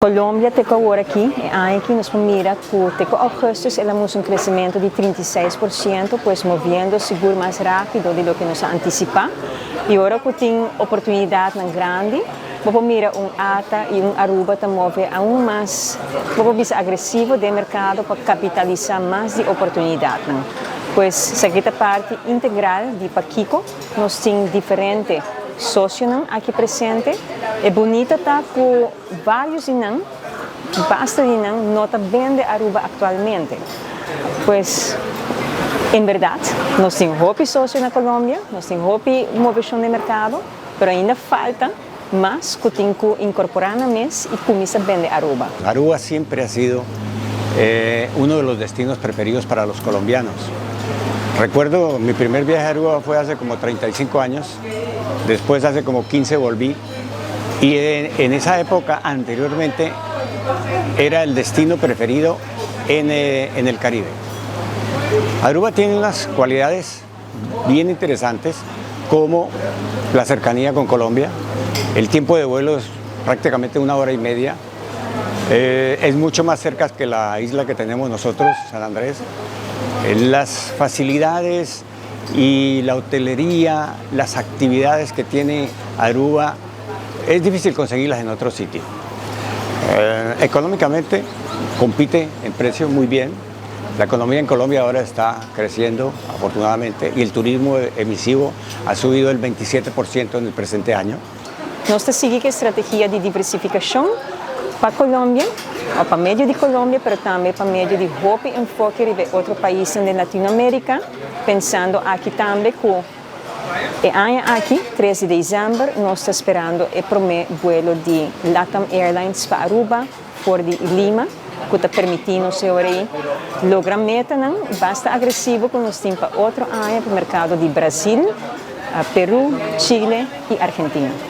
Colombia te cu awor aki, e aña aki nos por mira cu te cu augustus el a mustra un crecemento di 36%, pues moviendo sigur mas rapido di loke nos a anticipa. Y ora cu tin oportunidadnan grandi, bo por mira un ATA y un Aruba ta move aun mas, bo por bisa, agresivo den mercado pa capitalisa mas di oportunidadnan. Pues esaki ta parti integral di pakico nos tin diferente socionan aki presente. E bunita ta cu varios di nan, basta di nan, no ta bende Aruba actualmente. Pues, en berdad, nos tin hopi socio na Colombia, nos tin hopi movecion di mercado, pero ainda falta mas cu tin cu incorpora na mes y cuminsa bende Aruba. Aruba siempre ha sido uno de los destinos preferidos para los colombianos. Recuerdo mi primer viaje a Aruba fue hace como 35 años, después hace como 15 volví y en esa época anteriormente era el destino preferido en el Caribe. Aruba tiene unas cualidades bien interesantes, como la cercanía con Colombia, el tiempo de vuelo es prácticamente una hora y media, es mucho más cerca que la isla que tenemos nosotros, San Andrés. Las facilidades y la hotelería, las actividades que tiene Aruba, es difícil conseguirlas en otro sitio. Económicamente compite en precio muy bien. La economía en Colombia ahora está creciendo, afortunadamente, y el turismo emisivo ha subido el 27% en el presente año. Nos ta sigui cu e strategia di diversificacion pa Colombia, of pa medio di Colombia, pero tambe pa medio di hopi enfoke di otro paisnan di Latinoamerica, pensando aki tambe cu e aña aki, 13 di december, nos ta sperando e prome vuelo di LATAM Airlines pa Aruba, for di Lima, cu ta permitiendo nos logra meta basta agresivo cu nos tin pa otro aña pa e mercado di Brasil, Peru, Chile y Argentina.